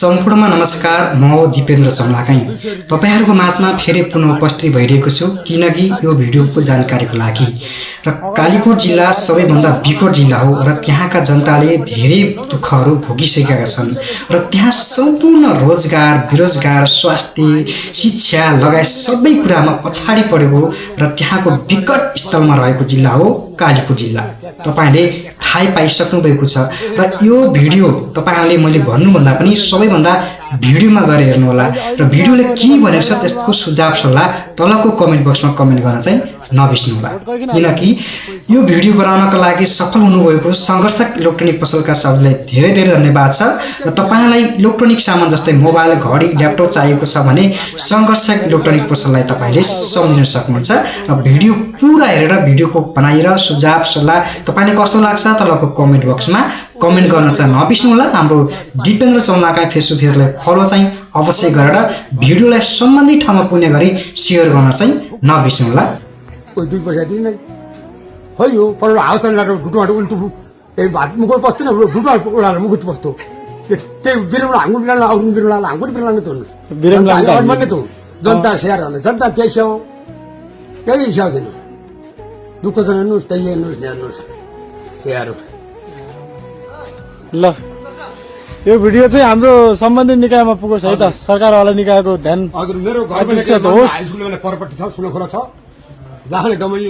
सम्पूर्णमा नमस्कार। म हो दिपेन्द्र चमलाकै तपाईहरुको माझमा फेरि पुनः उपस्थित भइरहेको छु किनकि यो भिडियोको जानकारीको लागि। र कालीकोट जिल्ला सबैभन्दा बिकट जिल्ला हो र त्यहाँका जनताले धेरै दुःखहरू भोगिसकेका छन् र त्यहाँ सम्पूर्ण रोजगार, बेरोजगार, स्वास्थ्य, शिक्षा लगायत सबै कुरामा पछाडी परेको र त्यहाँको विकट स्थलमा रहेको जिल्ला हो कालीकोट जिल्ला। तपाईले थाहै पाइसक्नु भएको छ र यो भिडियो तपाईहरुले मैले भन्नुभन्दा पनि सबैभन्दा भिडियोमा गएर हेर्नु होला र भिडियोले के भनेको छ त्यसको सुझाव सल्लाह तलको कमेन्ट बक्समा कमेन्ट गर्न चाहिँ नबिर्सनु होला। किनकि यो भिडियो बनाउनका लागि सफल हुनुभएको संघर्षक इलेक्ट्रोनिक पसलका सबैलाई धेरै धेरै धन्यवाद छ। र तपाईलाई इलेक्ट्रोनिक सामान जस्तै मोबाइल, घडी, ल्यापटप चाहिएको छ भने संघर्षक इलेक्ट्रोनिक पसललाई तपाईले सम्झिन सक्नुहुन्छ। र भिडियो पुरा हेरेर भिडियोको बनाएर सुझाव सल्लाह तपाईलाई कस्तो लाग्छ तलको कमेन्ट बक्समा कमेन्ट गर्न चाहिँ नबिर्सनु होला। हाम्रो दिपेन्द्र चमलाका फेसबुक पेजलाई फलो चाहिँ अवश्य गरेर भिडियोलाई सम्बन्धित ठाउँमा पुग्ने गरी शेयर गर्न चाहिँ नबिर्सनु होला। कोही 2 पैसा दिने हो यो पर हाउस लाएर गुटबाट उल्टु ए भात मुखर बस्दैन गुटबाट उडाएर मुखत बस्तो त्यही बिरमला हाङ्गु बिरमला आउनु बिरमला हाङ्गु बिरमला न त बिरमला भन्ने त जनता शेयर गर्ने जनता त्यही स्याउ त्यही स्याउ छैन दुःख छ हेर्नुहोस् त्यही हेर्नुहोस् त्यहाँहरू ल यो भिडियो चाहिँ हाम्रो सम्बन्धित निकायमा पुगोस् है त। सरकारवाला निकायको ध्यान हजुर मेरो घर पनि हाई स्कुलमा प्रपर्टी छ सुनखोला छ जहाँले दमाई